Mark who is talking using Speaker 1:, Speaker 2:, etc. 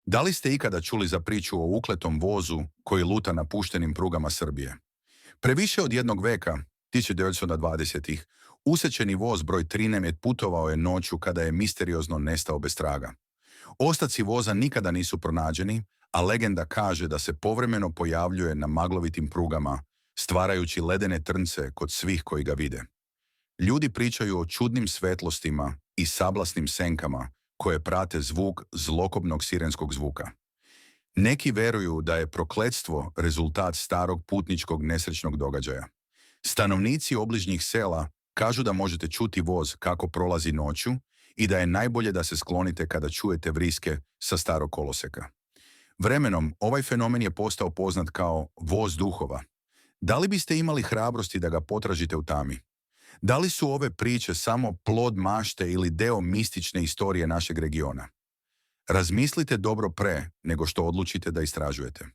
Speaker 1: Da li ste ikada čuli za priču o ukletom vozu koji luta na puštenim prugama Srbije? Previše od jednog veka, 1920-ih, usečeni voz broj 13 putovao je noću kada je misteriozno nestao bez traga. Ostaci voza nikada nisu pronađeni, a legenda kaže da se povremeno pojavljuje na maglovitim prugama, stvarajući ledene trnce kod svih koji ga vide. Ljudi pričaju o čudnim svetlostima i sablasnim senkama koje prate zvuk zlokobnog sirenskog zvuka. Neki veruju da je prokletstvo rezultat starog putničkog nesrećnog događaja. Stanovnici obližnjih sela kažu da možete čuti voz kako prolazi noću i da je najbolje da se sklonite kada čujete vriske sa starog koloseka. Vremenom, ovaj fenomen je postao poznat kao voz duhova. Da li biste imali hrabrosti da ga potražite u tami? Da li su ove priče samo plod mašte ili deo mistične istorije našeg regiona? Razmislite dobro pre nego što odlučite da istražujete.